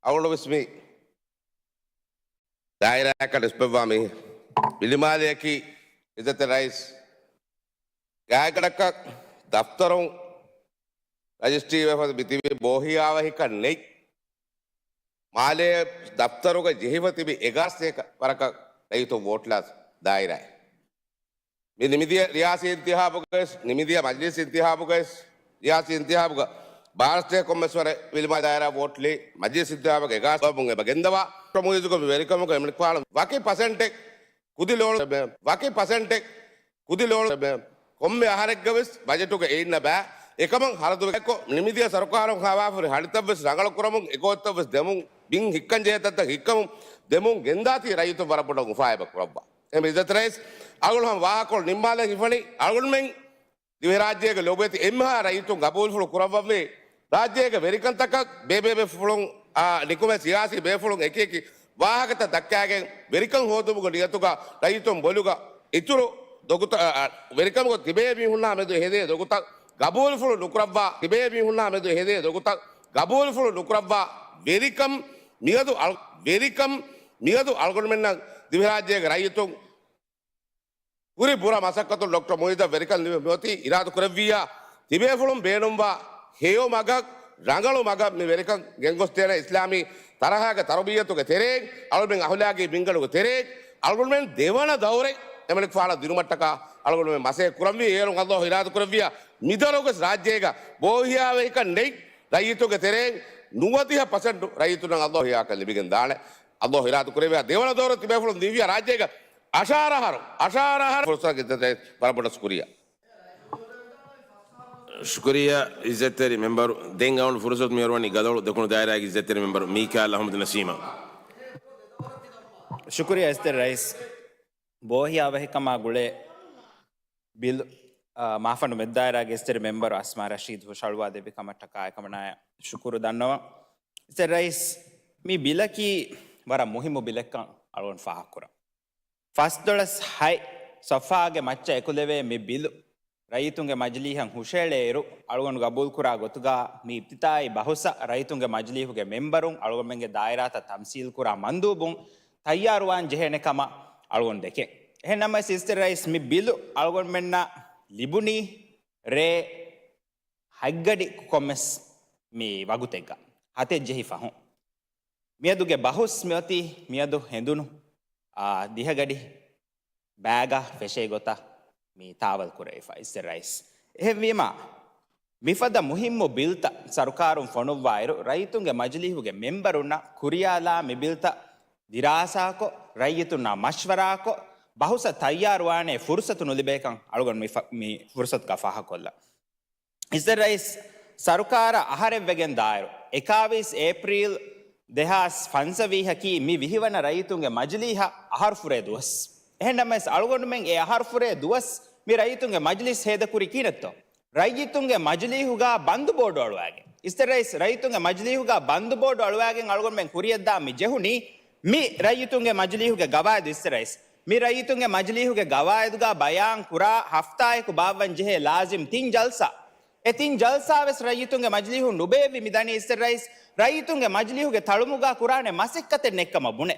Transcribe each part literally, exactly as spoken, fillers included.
އަޅުގަނޑު ވެސް މި ދާއިރާއަކަށް ނިސްބަތްވާ މި ވިލިމާލެއަކީ އިއްޒަތްތެރި ރައީސް ގާތްގަނޑަކަށް ދަފްތަރުން ރަޖިސްޓްރީ ވެފަ މިތިބި ބޯހިޔާވަހިކަން ނެތް މާލޭ ދަފްތަރުގަ ޖެހިފަ ތިބި އެގާސް އެކަ ވަރަކަށް ރައްޔިތުން ވޯޓްލާ ދާއިރާއެއް. މި ނިމިދިޔަ ރިޔާސީ އިންތިހާބުގައިސް، ނިމިދިޔަ މަޖްލިސް އިންތިހާބުގައިސް، ރިޔާސީ އިންތިހާބުގަ ބާރަސްތޭ ކޮންމެސް ވަރެއް ވިލިމާ ދާއިރާ ވޯޓްލީ، މަޖްލިސް އިންތިހާބުގަ އެގާސް ބަބުން އެބަ ގެންދަވާ. މުއިޒުގެ ވެރިކަމުގަ އެމަނިކުފާނު ވަކި ޕަސެންޓެއް ކުދި ލޯޅު، ވަކި ޕަސެންޓެއް ކުދި ލޯޅު ކޮންމެ އަހަރެއްގަވެސް ބަޖެޓުގަ އެއިންނަ ބައި. އެކަމަށް ހަރަދުވެ ކޮށް، ނިމިދިޔަ ސަރުކާރުން ހަވާފުރި ހަނިތައްވެސް ރަނގަޅު ކުރަމުން، އެގޮތްތައްވެސް ދެމުން، ބިން ހިއްކަން ޖެހޭ ތަންތަން ހިއްކަމުން ދެމުން ގެންދާތީ ރައްޔިތުން ވަރަށް ބޮޑަށް އުފާވެރި ކުރައްވާ. އެހެން އިއްޒަތް ރައީސް އަޅުގަނޑު ހަމަ ވާހަކަކޮޅު ނިންމާލަން ހިފަނީ އަޅުގަނޑުމެން ދިވެހިރާއްޖޭގެ ލޮބުވެތި އެންމެހާ ރައްޔިތުން ގަބޫލުފުޅު ކުރައްވަންވީ ރާއްޖޭގެ ވެރިކަންތަކަށް ބޭބޭބޭފުޅުން އާ، ނިކުމެ ސިޔާސީ ބޭފުޅުން އެކި އެކި ވާހަކަތައް ދައްކާގެން ވެރިކަން ހޯދުމުގެ ނިޔަތުގަ ރައްޔިތުން ބޮލުގަ އިތުރު ދޮގުތައް، އަ، އަ، ވެރިކަމުގަ ތިބޭ މީހުންނާ މެދު ހެދޭ ދޮގުތައް ގަބޫލުފުޅު ނުކުރައްވާ، ތިބޭ މީހުންނާ މެދު ހެދޭ ދޮގުތައް ގަބޫލުފުޅު ނުކުރައްވާ ވެރިކަން މިއަދު އަޅު، ވެރިކަން މިއަދު އަޅުގަނޑުމެންނަށް ދިވެހިރާއްޖޭގެ ރައްޔިތުން ހުރި ބުރަ މަސައްކަތުން ޑޮކްޓަރ މުއިއްޒަށް ވެރިކަން ލިބި މިއޮތީ އިރާދަ ކުރެއްވިއްޔާ، ތިބޭފުޅުން ބޭނުންވާ ހެޔޮ މަގަށް، ރަނގަޅު މަގަށް މި ވެރިކަން ގެންގޮސްދޭނެ އިސްލާމީ ތަރަހައިގެ ތަރުބިއްޔަތުގެ ތެރެއިން، އަޅުމެން އަހުލާގީ ބިންގަނޑުގެ ތެރެއިން، އަޅުމެން ދެވަނަ ދައުރެއް އެމަނިކުފާނަށް ދިނުމަށްޓަކާ އަޅުގަނޑުމެން މަސައްކަތް ކުރަންވީ. އޭރުން އައްލާހު އިރާދަ ކުރެއްވިއްޔާ، މިދަރުގަސް ރާއްޖޭގަ ބޯހިޔާވެހިކަން ނެތް ރައްޔިތުންގެ ތެރެއިން ނުވަދިހަ ޕަސެންޓު ރައްޔިތުންނަށް އައްލާހު ހިޔާކަން ލިބިގެން ދާނެ. އައްލާހު އިރާދަ ކުރެއްވިއްޔާ، ދެވަނަ ދައުރަށް ތިބޭފުޅުން ދިއްވިއްޔާ ރާއްޖޭގަ އަށާރަ އަހަރު، އަށާރަ އަހަރު ފުރުސަތު ވަރަށް ބޮޑަށް ޝުކުރިއްޔާ. ޝުކުރިއްޔާ އިއްޒަތްތެރި މެމްބަރު. ދެން އަޅުގަނޑު ފުރުސަތު މިހުރުވަނީ ގަދައުޅު ދެކުނު ދާއިރާގެ އިއްޒަތްތެރި މެމްބަރު މީކާލް އަހުމަދު ނަސީމަށް. ޝުކުރިއްޔާ އިއްޒަތްތެރި ރައީސް. ބޯހިޔާވަހިކަމާ ގުޅޭ ބިލް، އާ، މާފަންޑު މެދުދާއިރާގެ އިއްޒަތްތެރި މެމްބަރު އަސްމާ ރަޝީދު ހުށަހަޅުވާ ދެއްވި ކަމަށްޓަކާ އެކަމަނާއަށް ޝުކުރު ދަންނަވަން. އިއްޒަތްތެރި ރައީސް، މި ބިލަކީ ވަރަށް މުހިއްމު ބިލެއްކަން އަޅުގަނޑު ފާހަގަކުރަން. ފަސްދޮޅަސް ހަތް ސޮފާގެ މައްޗަށް އެކުލެވޭ މި ބިލު ރައްޔިތުންގެ މަޖިލީހަށް ހުށައެޅޭއިރު، އަޅުގަނޑު ގަބޫލުކުރާ ގޮތުގަ މި އިފްތިތާހީ ބަހުސަށް ރައްޔިތުންގެ މަޖިލީހުގެ މެމްބަރުން، އަޅުގަނޑުމެންގެ ދާއިރާތައް ތަމްސީލްކުރާ މަންދޫބުން ތައްޔާރުވާން ޖެހޭނެ ކަމަށް އަޅުގަނޑު ދެކެން. އެހެން ނަމަވެސް އިއްޒަތްތެރި ރައީސް، މި ބިލު އަޅުގަނޑުމެންނަށް ލިބުނީ ރޭ ހަތްގަޑި ކޮންމެސް މި ވަގުތެއްގަ ހަތެއް ޖެހި ފަހުން. މިއަދުގެ ބަހުސް މިއޮތީ މިއަދު ހެނދުނު، އާ، ދިހަގަޑި ބައިގަ ފެށޭ ގޮތަށް މި ތާވަލް ކުރެވިފަ އިއްޒަތްތެރި ރައީސް. އެހެންވީމަ، މިފަދަ މުހިއްމު ބިލްތައް ސަރުކާރުން ފޮނުއްވާއިރު، ރައްޔިތުންގެ މަޖިލީހުގެ މެމްބަރުންނަށް ކުރިޔާލާ މި ބިލްތައް ދިރާސާކޮށް، ރައްޔިތުންނާ މަޝްވަރާކޮށް، ބަހުސަށް ތައްޔާރުވާނޭ ފުރުސަތު ނުލިބޭކަން އަޅުގަނޑު މި ފަ، މި ފުރުސަތުގަ ފާހަގަކޮށްލަން. އިއްޒަތްތެރި ރައީސް، ސަރުކާރަށް އަހަރެއްވެގެން ދާއިރު، އެކާވީސް އޭޕްރީލް ދެހާސް ފަންސަވީހަކީ މި ވިހިވަނަ ރައްޔިތުންގެ މަޖިލީހަށް އަހަރުފުރޭ ދުވަސް. އެހެންނަމަވެސް، އަޅުގަނޑުމެން އެ އަހަރުފުރޭ ދުވަސް މި ރައްޔިތުންގެ މަޖިލީސް ހޭދަކުރީ ކިހިނެއްތޯ؟ ރައްޔިތުންގެ މަޖިލީހުގަ ބަންދު ބޯޑު އަޅުވާގެން. އިއްޒަތްތެރި ރައީސް، ރައްޔިތުންގެ މަޖިލީހުގަ ބަންދު ބޯޑު އަޅުވާގެން އަޅުގަނޑުމެން ކުރިޔަށްދާ މި ޖެހުނީ މި ރައްޔިތުންގެ މަޖިލީހުގެ ގަވާއިދު. އިއްޒަތްތެރި ރައީސް، މި ރައްޔިތުންގެ މަޖިލީހުގެ ގަވާއިދުގަ ބަޔާން ކުރާ ހަފްތާއެކު ބާއްވަން ޖެހޭ ލާޒިމް ތިން ޖަލްސާ. އެ ތިން ޖަލްސާވެސް ރައްޔިތުންގެ މަޖިލީހުން ނުބޭއްވި މިދަނީ އިއްޒަތްތެރި ރައީސް، ރައްޔިތުންގެ މަޖިލީހުގެ ތަޅުމުގަ ކުރާނެ މަސައްކަތެއް ނެތްކަމަށް ބުނެ.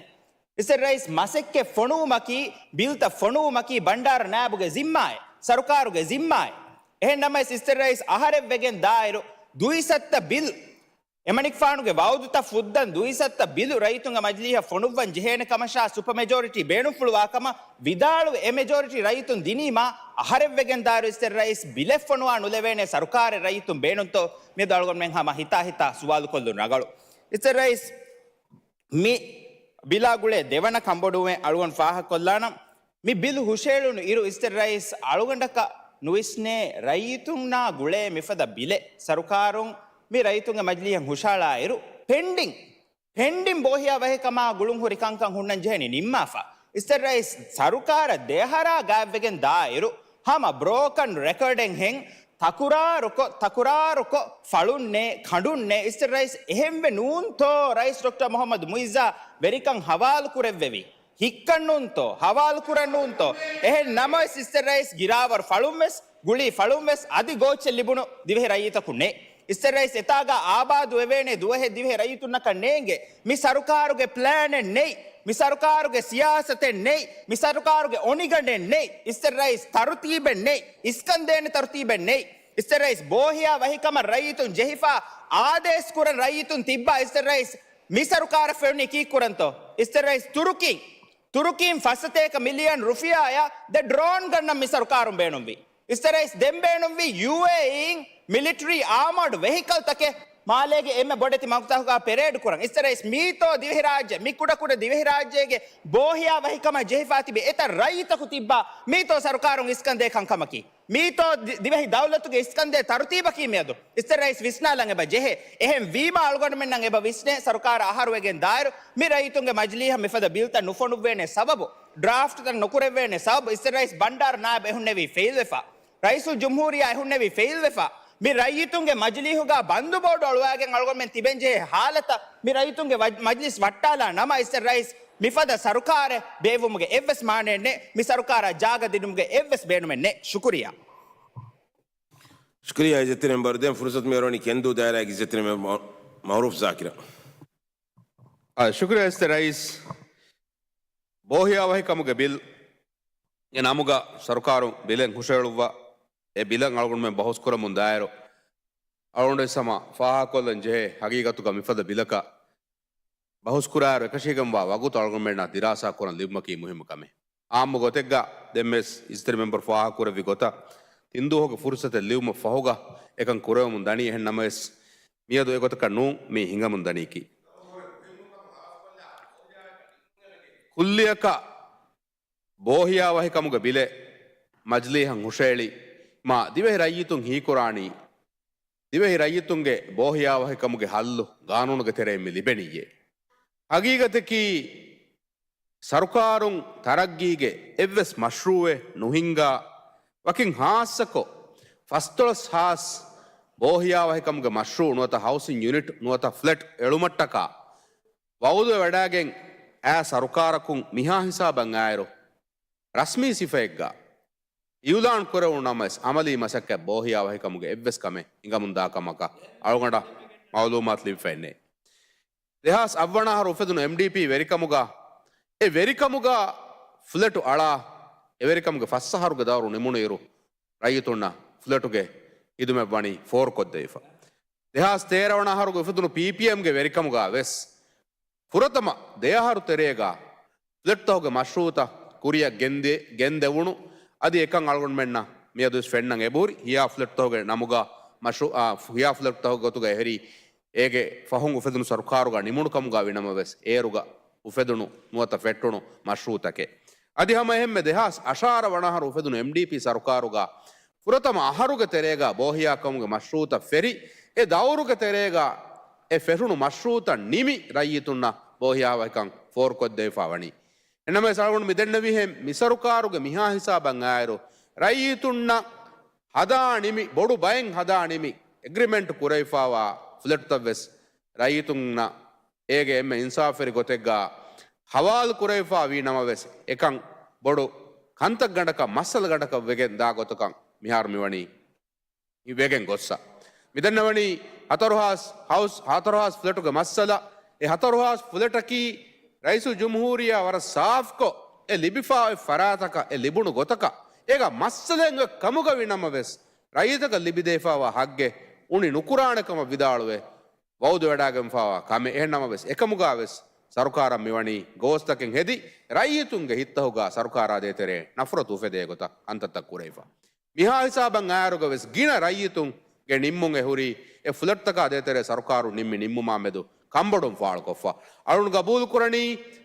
އިއްޒަތްތެރި ރައީސް، މަސައްކަތް ފޮނުވުމަކީ، ބިލްތައް ފޮނުވުމަކީ ބަންޑާރަ ނާއިބުގެ ޒިންމާއެއް، ސަރުކާރުގެ ޒިންމާއެއް. އެހެން ނަމަވެސް އިއްޒަތްތެރި ރައީސް އަހަރެއްވެގެން ދާއިރު، ދުއިސައްތަ ބިލް، އެމަނިކުފާނުގެ ވައުދުތައް ފުއްދަން ދުއިސައްތަ ބިލު ރައްޔިތުންގެ މަޖިލީހަށް ފޮނުއްވަން ޖެހޭނެ ކަމަށާ ސުޕަ މެޖޯރިޓީ ބޭނުންފުޅުވާ ކަމަށް ވިދާޅުވެ، އެ މެޖޯރިޓީ ރައްޔިތުން ދިނީމާ އަހަރެއްވެގެން ދާއިރު އިއްޒަތްތެރި ރައީސް ބިލެއް ފޮނުވާ ނުލެވޭނެ ސަރުކާރެއް ރައްޔިތުން ބޭނުންތޯ؟ މިއަދު އަޅުގަނޑުމެން ހަމަ ހިތާ ހިތާ ސުވާލުކޮށްލުން ރަނގަޅު. އިއްޒަތްތެރި ރައީސް، މި ބިލާ ގުޅޭ ދެވަނަ ކަންބޮޑުވުމެއް އަޅުގަނޑު ފާހަގަކޮށްލާނަން. މި ބިލު ހުށައެޅުނު އިރު އިއްޒަތްތެރި ރައީސް އަޅުގަނޑަކަށް ނުވިސްނޭ ރައްޔިތުންނާ ގުޅޭ މިފަދަ ބިލެއް ސަރުކާރުން މި ރައްޔިތުންގެ މަޖިލީހަށް ހުށައަޅާ އިރު ޕެންޑިން، ޕެންޑިން ބޯހިޔާ ވަހިކަމާ ގުޅުން ހުރި ކަންކަން ހުންނަން ޖެހެނީ ނިންމާފަ. އިއްޒަތްތެރި ރައީސް ސަރުކާރަށް ދެއަހަރާ ގާތްވެގެން ދާއިރު ހަމަ ބްރޯކަން ރެކޯޑެއްހެން ތަކުރާރުކޮށް، ތަކުރާރުކޮށް ފަޅުންނޭ، ކަނޑުންނޭ. އިއްޒަތްތެރި ރައީސް އެހެންވެ ނޫންތޯ ރައީސް ޑޮކްޓަރ މުހައްމަދު މުއިއްޒާ ވެރިކަން ހަވާލު ކުރެއްވެވީ؟ ހިއްކަން ނޫންތޯ؟ ހަވާލު ކުރަން ނޫންތޯ؟ އެހެން ނަމަވެސް އިއްޒަތްތެރި ރައީސް ގިރާވަރު ފަޅުންވެސް، ގުޅީ ފަޅުންވެސް އަދި ގޯއްޗެއް ލިބުނު ދިވެހި ރައްޔިތަކު ނެތް. އިސްތަށި ރައީސް، އެތާގަ އާބާދު ވެވޭނެ ދުވަހެއް ދިވެހި ރައްޔިތުންނަކަށް ނޭނގެ. މި ސަރުކާރުގެ ޕްލޭނެއް ނެތް. މި ސަރުކާރުގެ ސިޔާސަތެއް ނެތް. މި ސަރުކާރުގެ އޮނިގަނޑެއް ނެތް. އިސްތަށި ރައީސް، ތަރުތީބެއް ނެތް. އިސްކަންދޭނެ ތަރުތީބެއް ނެތް. އިސްތަށި ރައީސް، ބޯހިޔާ ވަހިކަމަށް ރައްޔިތުން ޖެހިފަ އާދޭސް ކުރަން ރައްޔިތުން ތިއްބާ. އިސްތަށި ރައީސް، މި ސަރުކާރަށް ފެނުނީ ކީއްކުރަންތޯ؟ އިސްތަށި ރައީސް، ތުރުކީން ތުރުކީން ފައްސަތޭކަ މިލިއަން ރުފިޔާއަށް ދެ ޑްރޯން ގަންނަން މި ސަރުކާރުން ބޭނުންވީ. އިސްތަށި ރައީސް، ދެން ބޭނުންވީ ޔޫއޭއީން މިލިޓަރީ އާމާޑް ވެހިކަލްތަކެއް މާލޭގެ އެންމެ ބޮޑެތި މަގުތަކުގަ ޕެރޭޑް ކުރަން. އިސްތަށި ރައީސް، މީތޯ ދިވެހިރާއްޖެ، މި ކުޑަކުޑަ ދިވެހިރާއްޖޭގެ ބޯހިޔާ ވަހިކަމަށް ޖެހިފާ ތިބި އެތައް ރައްޔިތަކު ތިއްބާ މީތޯ ސަރުކާރުން އިސްކަންދޭ ކަންކަމަކީ. މީތޯ ދި-، ދިވެހި ދައުލަތުގެ އިސްކަންދޭ ތަރުތީބަކީ މިއަދު. އިސްތަށި ރައީސް ވިސްނާލަން އެބަ ޖެހޭ. އެހެން ވީމާ އަޅުގަނޑުމެންނަށް އެބަ ވިސްނޭ، ސަރުކާރަށް އަހަރު ވެގެން ދާއިރު މި ރައްޔިތުންގެ މަޖިލީހަށް މިފަދަ ބިލްތައް ނުފޮނުއްވޭނެ ސަބަބު، ޑްރާފްޓްތައް ނުކުރެއްވޭނެ ސަބަބު، އިސްތަށި ރައީސް ބަންޑާރު ނާއިބް އެހުންނެވީ ފެއިލްވެފަ. ރައީސުލް ޖުމްހޫރިއްޔާ އެހުންނެވީ ފެއިލްވެފަ. މި ރައްޔިތުންގެ މަޖިލީހުގަ ބަންދު ބޯޑު އަޅުވާގެން އަޅުގަނޑުމެން ތިބެންޖެހޭ ހާލަތަށް މި ރައްޔިތުންގެ ވަ-، މަޖިލިސް ވައްޓާލާ ނަމަ، އިސްތަށި ރައީސް މިފަދަ ސަރުކާރެއް ބޭއްވުމުގެ އެއްވެސް މާނައެއް ނެތް. މި ސަރުކާރަށް ޖާގަ ދިނުމުގެ އެއްވެސް ބޭނުމެއް ނެތް. ޝުކުރިއްޔާ. ޝުކުރިއްޔާ އިއްޒަތްތެރި މެމްބަރު. ދެން ފުރުސަތު މިއޮރޮނީ ކެންދޫ ދާއިރާގެ އިއްޒަތްތެރި މެމްބަރު މައުރޫފް ޒާކިރަށް. އާ، ޝުކުރިއްޔާ އިއްޒަތްތެރި ރައީސް. ބޯހިޔާވަހިކަމުގެ ބިލްގެ ނަމުގަ ސަރުކާރުން ބިލެއް ހުށައެޅުއްވާ، އެ ބިލަށް އަޅުގަނޑުމެން ބަހުސްކުރަމުން ދާއިރު، އަޅުގަނޑު ހަމަ ފާހަގަކޮށްލަން ޖެހޭ ހަގީގަތުގަ މިފަދަ ބިލަކަށް ބަހުސްކުރާއިރު އެކަށީގެންވާ ވަގުތު އަޅުގަނޑުމެންނަށް ދިރާސާ ކުރަން ލިބުމަކީ މުހިއްމު ކަމެއް. އާއްމު ގޮތެއްގަ ދެންވެސް އިއްޒަތްތެރި މެމްބަރު ފާހަގަކުރެއްވި ގޮތަށް ތިން ދުވަހުގެ ފުރުސަތެއް ލިބުމަށް ފަހުގަ އެކަން ކުރެވެމުން ދަނީ. އެހެން ނަމަވެސް، މިއަދު އެގޮތަކަށް ނޫން މީ ހިނގަމުން ދަނީކީ. ކުއްލިއަކަށް ބޯހިޔާވަހިކަމުގެ ބިލެއް މަޖިލީހަށް ހުށައެޅި މާ ދިވެހި ރައްޔިތުން ހީކުރާނީ، ދިވެހި ރައްޔިތުންގެ ބޯހިޔާވަހިކަމުގެ ހައްލު ގާނޫނުގެ ތެރެއިން މި ލިބެނީއޭ. ހަގީގަތަކީ، ސަރުކާރުން ތަރައްގީގެ އެއްވެސް މަޝްރޫއެއް ނުހިންގާ، ވަކިން ހާއްސަކޮށް ފަސްދޮޅަސް ހާސް ބޯހިޔާވަހިކަމުގެ މަޝްރޫއު ނުވަތަ ހައުސިން ޔުނިޓް ނުވަތަ ފްލެޓް އެޅުމަށްޓަކާ ވައުދުވެ ވަޑައިގެން އައި ސަރުކާރަކުން މިހާ ހިސާބަށް އާއިރު، ރަސްމީ ސިފައެއްގަ އިއުލާން ކުރެވުނު ނަމަވެސް، އަމަލީ މަސައްކަތް ބޯހިޔާވަހިކަމުގެ އެއްވެސް ކަމެއް ހިނގަމުންދާ ކަމަކަށް އަޅުގަނޑަށް މައުލޫމާތު ލިބިފައެއް ނެތް. ދެހާސް އަށްވަނަ އަހަރު އުފެދުނު އެމްޑީޕީ ވެރިކަމުގަ، އެ ވެރިކަމުގަ ފްލެޓު އަޅާ، އެ ވެރިކަމުގެ ފަސް އަހަރުގެ ދައުރު ނިމުނުއިރު، ރައްޔިތުންނަށް ފްލެޓުގެ ހިދުމަތް ވަނީ ފޯރުކޮށްދެވިފަ. ދެހާސް ތޭރަ ވަނަ އަހަރުގެ އުފެދުނު ޕީޕީއެމްގެ ވެރިކަމުގަ ވެސް، ފުރަތަމަ ދެ އަހަރު ތެރޭގަ ފްލެޓްތަކުގެ މަޝްރޫއުތައް ކުރިއަށް ގެންދެ-، ގެންދެވުނު. އަދި އެކަން އަޅުގަނޑުމެންނަށް މިއަދުވެސް ފެންނަން އެބަހުރި. ހިޔާ ފްލެޓްތަކުގެ ނަމުގަ މަޝްރޫ-، އާ، ހިޔާ ފްލެޓްތަކުގެ ގޮތުގަ އެހެރީ، އޭގެ ފަހުން އުފެދުނު ސަރުކާރުގަ ނިމުނު ކަމުގަ ވިނަމަވެސް، އޭރުގަ އުފެދުނު ނުވަތަ ފެއްޓުނު މަޝްރޫއުތަކެއް. އަދި ހަމަ އެހެންމެ ދެހާސް އަށާރަ ވަނަ އަހަރު އުފެދުނު އެމްޑީޕީ ސަރުކާރުގަ ފުރަތަމަ އަހަރުގެ ތެރޭގަ ބޯހިޔާކަމުގެ މަޝްރޫއުތައް ފެރި، އެ ދައުރުގެ ތެރޭގަ އެ ފެށުނު މަޝްރޫއުތައް ނިމި، ރައްޔިތުންނަށް ބޯހިޔާވަހިކަން ފޯރުކޮށްދެވިފަ ވަނީ. އެނަމަވެސް އަޅުގަނޑު މި ދެންނެވިހެން، މި ސަރުކާރުގެ މިހާ ހިސާބަށް އާއިރު، ރައްޔިތުންނަށް ހަދާ ނިމި، ބޮޑު ބައެއް ހަދާ ނިމި، އެގްރިމެންޓް ކުރެވިފައިވާ ފްލެޓްތައް ވެސް ރައްޔިތުންނަށް އޭގެ އެންމެ އިންސާފުވެރި ގޮތެއްގަ ހަވާލު ކުރެވިފަ ވީ ނަމަވެސް، އެކަން ބޮޑު ކަންތައް ގަނޑަކަށް، މައްސަލަ ގަނޑަކަށް ވެގެން ދާ ގޮތަކަށް މިހާރު މިވަނީ ވެގެން ގޮއްސަ. މިދެންނެވަނީ ހަތަރު ހާސް ހައުސް، ހަތަރު ހާސް ފްލެޓުގެ މައްސަލަ. އެ ހަތަރު ހާސް ފްލެޓަކީ ރައީސުލް ޖުމްހޫރިއްޔާ ވަރަށް ސާފްކޮށް، އެ ލިބިފަ އޮތް ފަރާތަކަށް، އެ ލިބުނު ގޮތަކަށް، އޭގަ މައްސަލައެއް އޮތް ކަމުގަ ވި ނަމަވެސް، ރައްޔިތަކަށް ލިބިދެވިފައިވާ ހައްގެއް އުނި ނުކުރާނެ ކަމަށް ވިދާޅުވެ، ވައުދުވެވަޑައިގެންފައިވާ ކަމެއް. އެހެން ނަމަވެސް، އެކަމުގަ ވެސް ސަރުކާރަށް މިވަނީ ގޯސްތަކެއް ހެދި، ރައްޔިތުންގެ ހިތްތަކުގަ ސަރުކާރާ ދޭތެރޭ ނަފްރަތު އުފެދޭ ގޮތަށް ކަންތައްތައް ކުރެވިފަ. މިހާ ހިސާބަށް އައިއިރުގަ ވެސް ގިނަ ރައްޔިތުންގެ ނިންމުން އެ ހުރީ، އެ ފްލެޓްތަކާ ދޭތެރޭ ސަރުކާރުން ނިންމި ނިންމުމާ މެދު ކަންބޮޑުން ފާޅުކޮށްފަ. އަޅުން ގަބޫލުކުރަނީ،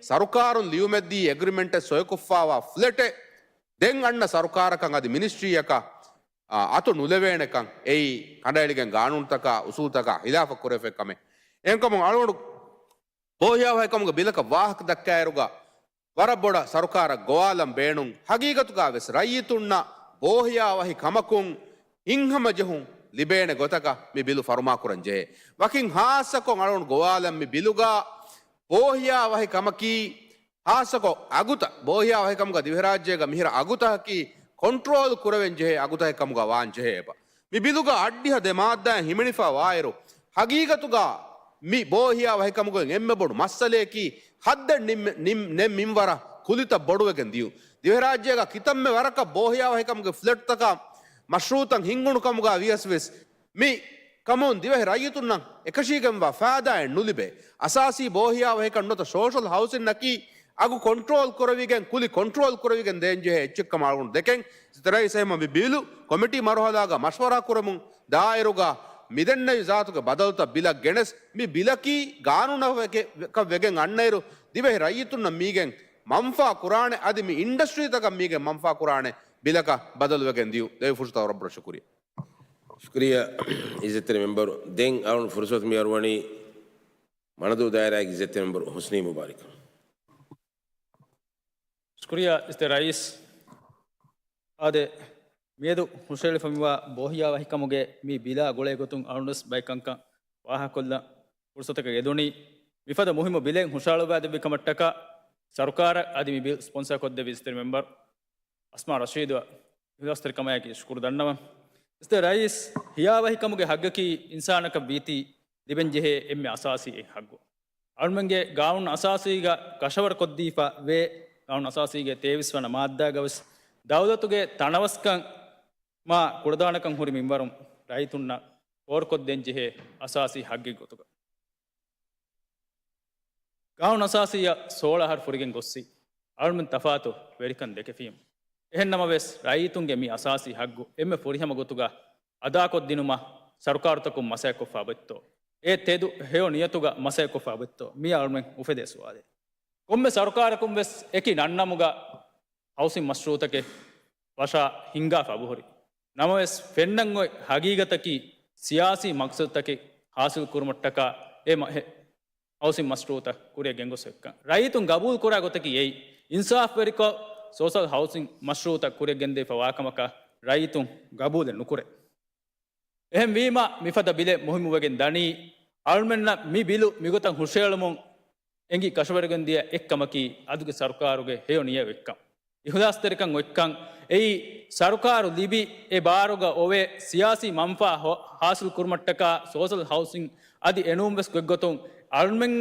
ސަރުކާރުން ލިޔުމެއްދީ އެގްރިމެންޓެއް ސޮއިކޮށްފައިވާ ފްލެޓެއް ދެން އަންނަ ސަރުކާރަކަށް އަދި މިނިސްޓްރީއަކަށް، އާ، އަތު ނުލެވޭނެކަން އެއީ ކަނޑައެޅިގެން ގާނޫނުތަކާ އުސޫލުތަކާ ހިލާފަށް ކުރެވިފައި ކަމެއް. އެހެންކަމުން އަޅުގަނޑު ބޯހިޔާވަހިކަމުގެ ބިލަކަށް ވާހަކަ ދައްކާއިރުގަ ވަރަށް ބޮޑަށް ސަރުކާރަށް ގޮވާލަން ބޭނުން. ހަގީގަތުގަ ވެސް ރައްޔިތުންނަށް ބޯހިޔާވަހި ކަމަކުން ހިތްހަމަޖެހުން ލިބޭނެ ގޮތަކަށް މި ބިލު ފަރުމާކުރަން ޖެހޭ. ވަކިން ހާއްސަކޮށް އަޅުގަނޑު ގޮވާލަން މި ބިލުގަ ބޯހިޔާވަހި ކަމަކީ ހާއްސަކޮށް އަގުތައް، ބޯހިޔާ ވަހިކަމުގަ ދިވެހިރާއްޖޭގަ މިހިރަ އަގުތަކަކީ ކޮންޓްރޯލް ކުރެވެން ޖެހޭ އަގުތަކެއް ކަމުގަ ވާން ޖެހޭ އެބަ. މި ބިލުގަ އަށްޑިހަ ދެ މާއްދާއެއް ހިމެނިފަ ވާއިރު، ހަގީގަތުގަ މި ބޯހިޔާވަހިކަމުގެ އެންމެ ބޮޑު މައްސަލަޔަކީ ހައްދަށް ނިން، ނިން، ނެތް މިންވަރަށް ކުލިތައް ބޮޑުވެގެން ދިޔުން. ދިވެހިރާއްޖޭގަ ކިތަންމެ ވަރަކަށް ބޯހިޔާވަހިކަމުގެ ފްލެޓްތަކާ މަޝްރޫއުތައް ހިންގުނު ކަމުގަ ވިޔަސް ވެސް، މި ކަމުން ދިވެހި ރައްޔިތުންނަށް އެކަށީގެންވާ ފައިދާއެއް ނުލިބޭ. އަސާސީ ބޯހިޔާވަހިކަން ނުވަތަ ސޯޝަލް ހައުސިންއަކީ އަގު ކޮންޓްރޯލް ކުރެވިގެން، ކުލި ކޮންޓްރޯލް ކުރެވިގެން ދޭންޖެހޭ އެއްޗެއްކަމަށް އަޅުގަނޑު ދެކެން. ސިއްތަ ރައީސް އެހެންމަ މި ބިލު ކޮމިޓީ މަރުހަލާގަ މަޝްވަރާ ކުރަމުން ދާއިރުގަ މިދެންނެވި ޒާތުގެ ބަދަލުތައް ބިލަށް ގެނެސް، މި ބިލަކީ ގާނޫނަކަށް ވެގެ-، ކަށް ވެގެން އަންނައިރު، ދިވެހި ރައްޔިތުންނަށް މީގެން މަންފާ ކުރާނެ، އަދި މި އިންޑަސްޓްރީތަކަށް މީގެން މަންފާ ކުރާނެ ބިލަކަށް ބަދަލުވެގެން ދިޔުން. ދެވި ފުރުސަތަށް ވަރަށް ބޮޑަށް ޝުކުރިއްޔާ. ޝުކުރިއްޔާ އިއްޒަތްތެރި މެމްބަރު. ދެން އަޅުން ފުރުސަތު މި އަރުވަނީ މަނަދޫ ދާއިރާގެ އިއްޒަތްތެރި މެމްބަރު ހުސްނީ މުބާރިކަށް. ޝުކުރިއްޔާ އިއްޒަތްތެރި ރައީސް. އާދެ، މިއަދު ހުށައެޅިފަ މިވާ ބޯހިޔާވަހިކަމުގެ މި ބިލާ ގުޅޭ ގޮތުން އަޅުންވެސް ބައެއް ކަންކަން ވާހަކަކޮށްލަން ފުރުސަތަކަށް އެދުނީ. މިފަދަ މުހިއްމު ބިލެއް ހުށަހަޅުއްވާދެއްވި ކަމަށްޓަކާ ސަރުކާރަށް އަދި މި ބިލް ސްޕޮންސަރ ކޮށްދެއްވި އިއްޒަތްތެރި މެމްބަރު އަސްމާ ރަޝީދުއަށް އިހުލާސްތެރިކަމާއެކީ ޝުކުރު ދަންނަވަން. އިއްޒަތްތެރި ރައީސް، ހިޔާވަހިކަމުގެ ހައްގަކީ އިންސާނަކަށް ވީތީ ލިބެންޖެހޭ އެންމެ އަސާސީ އެއް ހައްގު. އަޅުމެންގެ ގާނޫނު އަސާސީގަ ކަށަވަރުކޮށްދީފަ ވޭ. ގާނޫނު އަސާސީގެ ތޭވީސް ވަނަ މާއްދާގަވެސް ދައުލަތުގެ ތަނަވަސްކަން މާ ކުޅަދާނަކަން ހުރި މިންވަރުން ރައްޔިތުންނަށް ފޯރުކޮށްދޭންޖެހޭ އަސާސީ ހައްގެއް ގޮތުގަ. ގާނޫނު އަސާސީއަށް ސޯޅަ އަހަރު ފުރިގެން ގޮއްސި އަޅުމެން ތަފާތު ވެރިކަން ދެކެފީމު. އެހެންނަމަވެސް، ރައްޔިތުންގެ މި އަސާސީ ހައްގު އެންމެ ފުރިހަމަ ގޮތުގަ އަދާކޮށްދިނުމަށް ސަރުކާރުތަކުން މަސައްކަތްކޮށްފަ އޮތްތޯ؟ އެ ތެދު ހެޔޮ ނިޔަތުގަ މަސައްކަތްކޮށްފަ އޮތްތޯ؟ މިއީ އަޅުމެން އުފެދޭ ސުވާލެއް. ކޮންމެ ސަރުކާރަކުން ވެސް އެކި ނަންނަމުގަ ހައުސިން މަޝްރޫއުތަކެއް ފަށާ ހިންގާފަ އަބަހުރި. ނަމަވެސް، ފެންނަން އޮތް ހަގީގަތަކީ ސިޔާސީ މަގްސަދުތަކެއް ހާސިލް ކުރުމަށްޓަކާ އެ މަ-، ހެ-، ހައުސިން މަޝްރޫއުތައް ކުރިއަށް ގެންގޮސް އޮތްކަން. ރައްޔިތުން ގަބޫލު ކުރާ ގޮތަކީ އެއީ، އިންސާފުވެރިކޮށް ސޯޝަލް ހައުސިން މަޝްރޫއުތައް ކުރިއަށް ގެންދެވިފަ ވާކަމަކަށް ރައްޔިތުން ގަބޫލެއް ނުކުރޭ. އެހެންވީމަ، މިފަދަ ބިލެއް މުހިއްމުވެގެން ދަނީ، އަޅުމެންނަށް މި ބިލު މިގޮތަށް ހުށައެޅުމުން އެނގި ކަށަވަރުގެންދިޔަ އެއްކަމަކީ، އަދުގެ ސަރުކާރުގެ ހެޔޮ ނިޔަތް އޮތްކަން، އިހުލާސްތެރިކަން އޮތްކަން. އެއީ، ސަރުކާރު ލިބި އެ ބާރުގަ އޮވޭ ސިޔާސީ މަންފާ ހޯ-، ހާސިލް ކުރުމަށްޓަކާ ސޯޝަލް ހައުސިން އަދި އެނޫންވެސް ގޮތްގޮތުން އަޅުމެން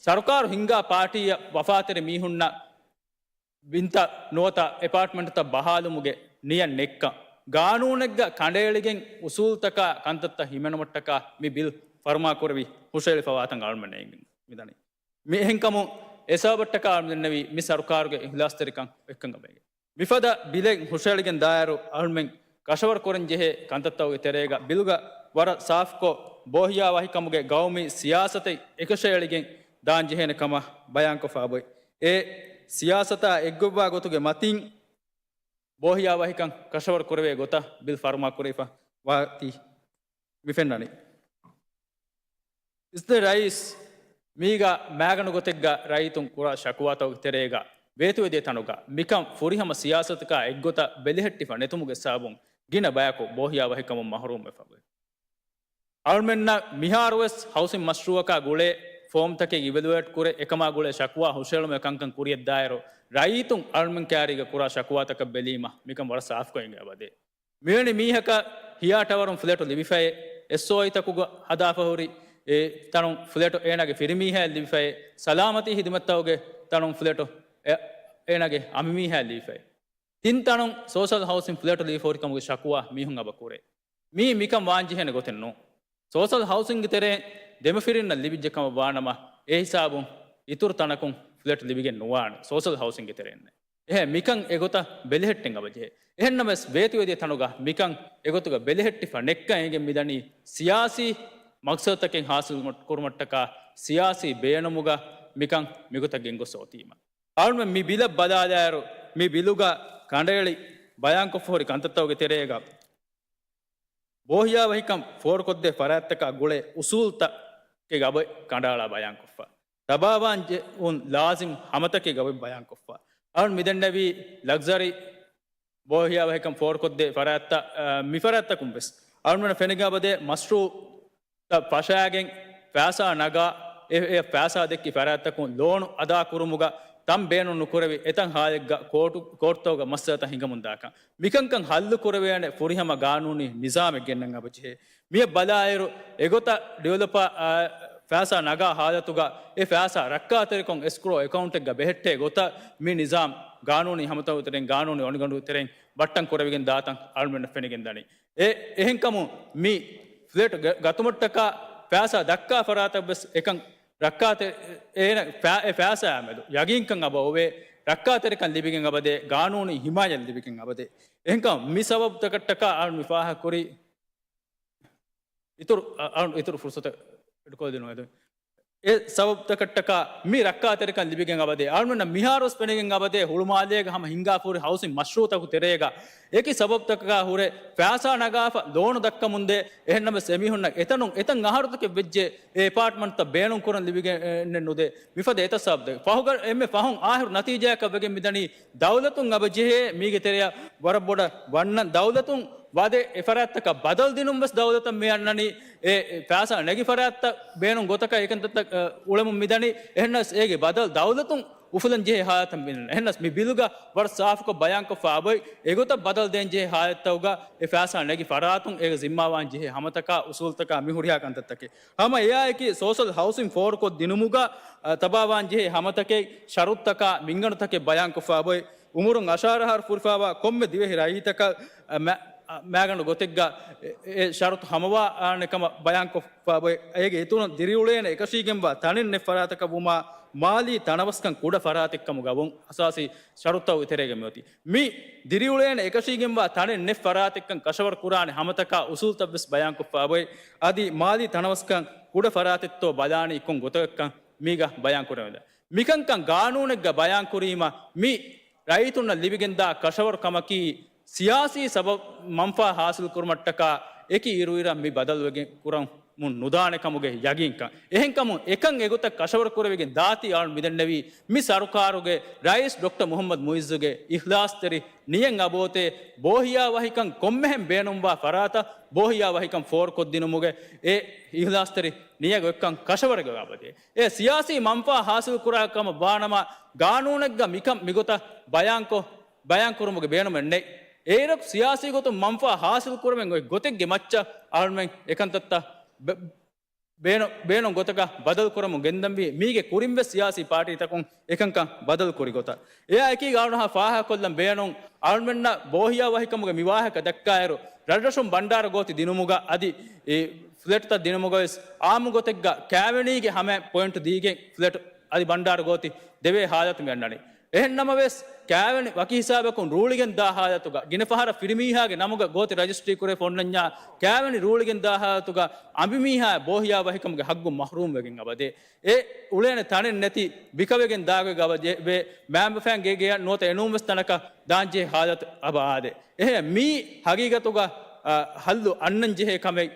ސަރުކާރު ހިންގާ ޕާޓީއަށް ވަފާތެރި މީހުންނަށް ބިންތައް ނުވަތަ އެޕާޓްމަންޓްތައް ބަހާލުމުގެ ނިޔަތް ނެތްކަން، ގާނޫނެއްގަ ކަނޑައެޅިގެން އުސޫލުތަކާ ކަންތައްތައް ހިމެނުމަށްޓަކާ މި ބިލް ފަރުމާކުރެވި ހުށައެޅިފަވާތަން އަޅުމެން އެނގިން މިދަނީ. މި އެހެންކަމުން އެ ސަބަބަށްޓަކާ އަޅުމެން ދެންނެވީ މި ސަރުކާރުގެ އިހުލާސްތެރިކަން އޮތްކަން ގަބައިގެން. މިފަދަ ބިލެއް ހުށައެޅިގެން ދާއިރު އަޅުމެން ކަށަވަރު ކުރަން ޖެހޭ ކަންތައްތަކުގެ ތެރޭގަ ބިލުގަ ވަރަށް ސާފުކޮށް، ބޯހިޔާވަހިކަމުގެ ގައުމީ ސިޔާސަތެއް އެކަށައެޅިގެން ދާން ޖެހޭނެ ކަމަށް ބަޔާންކޮށްފަ އޮތް. އެ ސިޔާސަތާ އެއްގޮތްވާ ގޮތުގެ މަތިން ބޯހިޔާވަހިކަން ކަށަވަރު ކުރެވޭ ގޮތަށް ބިލް ފަރުމާ ކުރެވިފަ ވާތީ މި ފެންނަނީ. އިއްޒަތްތެރި ރައީސް، މީގަ މާގަނޑު ގޮތެއްގަ ރައްޔިތުން ކުރާ ޝަކުވާތަކުގެ ތެރޭގަ ވޭތުވެދިޔަ ތަނުގަ މިކަން ފުރިހަމަ ސިޔާސަތަކާ އެއްގޮތަށް ބެލެހެއްޓިފަ ނެތުމުގެ ސަބަބުން ގިނަ ބަޔަކު ބޯހިޔާވަހިކަމުން މަހުރޫމްވެފަ އޮތް. އަޅުމެންނަށް މިހާރުވެސް ހައުސިން މަޝްރޫއަކާ ގުޅޭ ފޯމްތަކެއް އިވެލުއޭޓް ކުރެ، އެކަމާ ގުޅޭ ޝަކުވާ ހުށައެޅުމުގެ ކަންކަން ކުރިއަށްދާއިރު، ރައްޔިތުން އަޅުމެން ކައިރީގަ ކުރާ ޝަކުވާތަކަށް ބެލީމަ، މިކަން ވަރަށް ސާފުކޮށް އެނގޭ އަބަދޭ. މިވެނި މީހަކަށް ހިޔާ ޓަވަރުން ފްލެޓު ލިބިފައޭ، އެސްއޯއީތަކުގަ ހަދާފަ ހުރި އެ ތަނުން ފްލެޓު އޭނާގެ ފިރިމީހާއަށް ލިބިފައޭ، ސަލާމަތީ ހިދުމަތްތަކުގެ ތަނުން ފްލެޓު އެ-، އޭނާގެ އަނބިމީހާއަށް ލިބިފައޭ. ތިން ތަނުން ސޯޝަލް ހައުސިން ފްލެޓު ލިބިފަ ހުރި ކަމުގެ ޝަކުވާ މީހުން އަބަ ކުރޭ. މީ މިކަން ވާންޖެހޭނެ ގޮތެއް ނޫން. ސޯޝަލް ހައުސިންގެ ތެރެއިން ދެމަފިރިންނަށް ލިބިއްޖެ ކަމަށް ވާނަމަ، އެ ހިސާބުން އިތުރު ތަނަކުން ފްލެޓް ލިބިގެން ނުވާނެ ސޯޝަލް ހައުސިންގެ ތެރެއިން. އެހެން މިކަން އެގޮތަށް ބެލެހެއްޓެން އަބަޖެހޭ. އެހެންނަމަވެސް، ވޭތުވެދިޔަ ތަނުގަ މިކަން އެގޮތުގަ ބެލެހެއްޓިފަ ނެތްކަން އެނގެން މިދަނީ، ސިޔާސީ މަގްސަދުތަކެއް ހާސިލް ކުރުމަށްޓަކާ ސިޔާސީ ބޭނުމުގަ މިކަން މިގޮތަށް ގެންގޮސް އޮތީމަ. އަޅުމެން މި ބިލަށް ބަލާލާއިރު، މި ބިލުގަ ކަނޑައެޅި ބަޔާންކޮށްފަ ހުރި ކަންތައްތަކުގެ ތެރޭގަ، ބޯހިޔާވަހިކަން ފޯރުކޮށްދޭ ފަރާތްތަކާ ގުޅޭ އުސޫލުތަކެއް ގަބައި ކަނޑައަޅާ ބަޔާންކޮށްފަ. ތަބާވާން ޖެހުން ލާޒިމް ހަމަތަކެއް ގަބައި ބަޔާންކޮށްފަ. އަޅުން މިދެންނެވީ ލަގްޒަރީ ބޯހިޔާވަހިކަން ފޯރުކޮށްދޭ ފަރާތްތައް، އަ، މި ފަރާތްތަކުން ވެސް. އަޅުން ފެނިގަބަދޭ މަޝްރޫއު ތައް ފަށާގެން ފައިސާ ނަގާ، އެ، އެ ފައިސާ ދެއްކި ފަރާތްތަކުން ލޯނު އަދާކުރުމުގަ ތަން ބޭނުން ނުކުރެވި އެތަން ހާލެއްގަ ކޯޓު، ކޯޓުތަކުގަ މައްސަލަތައް ހިނގަމުންދާކަން. މިކަންކަން ހައްލު ކުރެވޭނެ ފުރިހަމަ ގާނޫނީ ނިޒާމެއް ގެންނަން އަބަ ޖެހޭ. މިއަށް ބަލާއިރު، އެގޮތަށް ޑިވެލޮޕަ، އާ، ފައިސާ ނަގާ ހާލަތުގަ އެ ފައިސާ ރައްކާތެރިކޮށް އެސްކްރޯ އެކައުންޓެއްގަ ބެހެއްޓޭ ގޮތަށް މި ނިޒާމް ގާނޫނީ ހަމަތަކުގެ ތެރެއިން، ގާނޫނީ އޮނިގަނޑުގެ ތެރެއިން ބައްޓަން ކުރެވިގެން ދާތަން އަޅުމެންނަށް ފެނިގެން ދަނީ. އެ، އެހެންކަމުން މި ފްލެޓް ގަ-، ގަތުމަށްޓަކާ ފައިސާ ދައްކާ ފަރާތަށް ވެސް އެކަން ރައްކާތެ-، އޭނަ ފަ-، އެ ފައިސާއާމެދު ޔަގީންކަން އަބަ އޮވޭ، ރައްކާތެރިކަން ލިބިގެން އަބަދޭ، ގާނޫނީ ހިމާޔަތް ލިބިގެން އަބަދޭ. އެހެންކަމުން މި ސަބަބުތަކަށްޓަކާ އަޅުން މި ފާހަގަކުރީ އިތުރު، އަ-، އަޅުން އިތުރު ފުރުސަތެއް އެޑުކޮށްދިނުން އެދުން. އެ ސަބަބުތަކަށްޓަކާ މި ރައްކާތެރިކަން ލިބިގެން އަބަދޭ. އަޅުމެންނަށް މިހާރުވެސް ފެނިގެން އަބަދޭ ހުޅުމާލޭގަ ހަމަ ހިނގާފަހުރި ހައުސިން މަޝްރޫއުތަކު ތެރޭގަ އެކި ސަބަބުތަކަކާ ހުރެ ފައިސާ ނަގާފަ ލޯނު ދައްކަމުންދޭ. އެހެންނަމަވެސް އެމީހުންނަށް އެތަނުން އެތަން އަހަރުތަކެއް ވެއްޖެ އެ އެޕާޓްމަންޓްތައް ބޭނުން ކުރަން ލިބިގެން ނުދޭ. މިފަދަ އެތައް ސަބަބުތަކެއް. ފަހުގަ-، އެންމެ ފަހުން އާހިރު ނަތީޖާއަކަށް ވެގެން މިދަނީ ދައުލަތުން އަބަ ޖެހޭ މީގެ ތެރެއަށް ވަރަށް ބޮޑަށް ވަންނަން. ދައުލަތުން ވަދެ އެފަރާތްތަކަށް ބަދަލު ދިނުން ވެސް ދައުލަތަށް މި އަންނަނީ. އެ، އެ ފައިސާ ނެގި ފަރާތްތައް ބޭނުން ގޮތަކަށް އެކަންތައްތައް، އެ، އުޅެމުން މިދަނީ. އެހެންނަސް އޭގެ ބަދަލު ދައުލަތުން އުފުލަން ޖެހޭ ހާލަތަށް މިދަނީ. އެހެންނަސް މި ބިލުގަ ވަރަށް ސާފުކޮށް ބަޔާންކޮށްފަ އަބޮތް އެގޮތަށް ބަދަލު ދޭން ޖެހޭ ހާލަތްތަކުގަ އެ ފައިސާ ނެގި ފަރާތުން އޭގެ ޒިންމާވާން ޖެހޭ ހަމަތަކާ އުސޫލްތަކާ މި ހުރިހާ ކަންތައްތަކެއް. ހަމަ އެއާއެކީ ސޯޝަލް ހައުސިން ފޯރުކޮށް ދިނުމުގަ، އަ، ތަބާވާން ޖެހޭ ހަމަތަކެއް ޝަރުތުތަކާ މިންގަނޑުތަކެއް ބަޔާންކޮށްފަ އަބޮތް. އުމުރުން އަށާރަ އަހަރު ފުރިފައިވާ ކޮންމެ ދިވެހި ރައްޔިތަކަށް، އަ، މަ-، އަ، މައިގަނޑު ގޮތެއްގަ އެ، އެ ޝަރުތު ހަމަވާނެ ކަމަށް ބަޔާންކޮށްފަ އޮތް. އޭގެ އިތުރުން ދިރިއުޅޭނެ އެކަށީގެންވާ ތަނެއް ނެތް ފަރާތަކަށް ވުމާ، މާލީ ތަނަވަސްކަން ކުޑަ ފަރާތެއްކަމުގަ ވުން އަސާސީ ޝަރުތުތައް ތެރޭގަ މިއޮތީ. މި ދިރިއުޅޭނެ އެކަށީގެންވާ ތަނެއް ނެތް ފަރާތެއްކަން ކަށަވަރު ކުރާނެ ހަމަތަކާ އުސޫލްތައް ވެސް ބަޔާންކޮށްފަ އޮތް. އަދި މާލީ ތަނަވަސްކަން ކުޑަ ފަރާތެއްތޯ ބަލާނީ ކޮން ގޮތަކަށްކަން މީގަ ބަޔާން ކުރެވޭނެ. މިކަންކަން ގާނޫނެއްގަ ބަޔާން ކުރީމަ، މި ރައްޔިތުންނަށް ލިބިގެންދާ ކަށަވަރު ކަމަކީ، ސިޔާސީ ސަބަބު މަންފާ ހާސިލް ކުރުމަށްޓަކާ އެކި އިރުއިރަށް މި ބަދަލުވެގެން ކުރަމުން ނުދާނެ ކަމުގެ ޔަގީންކަން. އެހެންކަމުން އެކަން އެގޮތަށް ކަށަވަރު ކުރެވިގެން ދާތީ އަޅުން މިދެންނެވީ، މި ސަރުކާރުގެ ރައީސް ޑޮކްޓަރ މުހައްމަދު މުއިއްޒުގެ އިޚްލާޞްތެރި ނިޔަތް އަބޯތޭ ބޯހިޔާވަހިކަން ކޮންމެހެން ބޭނުންވާ ފަރާތަށް ބޯހިޔާވަހިކަން ފޯރުކޮށްދިނުމުގެ އެ އިޚްލާޞްތެރި ނިޔަތް އޮތްކަން ކަށަވަރެއްގަ އަބަދޭ. އެ ސިޔާސީ މަންފާ ހާސިލް ކުރާ ކަމަށް ވާނަމަ، ގާނޫނެއްގަ މިކަން މިގޮތަށް ބަޔާންކޮށް، ބަޔާންކުރުމުގެ ބޭނުމެއް ނެތް. އޭރަކު ސިޔާސީ ގޮތުން މަންފާ ހާސިލް ކުރަމެން އޮތް ގޮތެއްގެ މައްޗަށް އަޅުމެން އެކަންތައްތައް ބެ-، ބޭނު-، ބޭނުން ގޮތަކަށް ބަދަލު ކުރަމުން ގެންދަންވީ. މީގެ ކުރިން ވެސް ސިޔާސީ ޕާޓީތަކުން އެކަންކަން ބަދަލު ކުރި ގޮތަށް. އެއާ އެކީ އަޅުން ފާހަގަކޮށްލަން ބޭނުން، އަޅުމެންނަށް ބޯހިޔާ ވަހިކަމުގެ މި ވާހަކަ ދައްކާއިރު، ރަށްރަށުން ބަންޑާރަ ގޯތި ދިނުމުގަ އަދި އެ ފްލެޓްތައް ދިނުމުގަ ވެސް އާއްމު ގޮތެއްގަ ކާވެނީގެ ހަމައަށް ޕޮއިންޓް ދީގެން ފްލެޓް އަދި ބަންޑާރަ ގޯތި ދެވޭ ހާލަތު މި އަންނަނީ. އެހެން ނަމަވެސް، ކާވެނި ވަކި ހިސާބަކުން ރޫޅިގެން ދާ ހާލަތުގަ، ގިނަ ފަހަރަށް ފިރިމީހާގެ ނަމުގަ ގޯތި ރަޖިސްޓްރީ ކުރެވިފަ އޮންނަންޏާ، ކާވެނި ރޫޅިގެން ދާ ހާލަތުގަ، އަނބިމީހާ ބޯހިޔާ ވަހިކަމުގެ ހައްގު މަހްރޫމް ވެގެން އަބަދޭ. އެ އުޅޭނެ ތަނެއް ނެތި ބިކަވެގެން ދާގޮތް އަބަދޭ. މައިންބަފައިން ގޭގެއަށް ނުވަތަ އެނޫންވެސް ތަނަކަށް ދާންޖެހޭ ހާލަތު އަބަ އާދޭ. އެހެން މީ ހަގީގަތުގަ، އަ، ހައްލު އަންނަން ޖެހޭ ކަމެއް.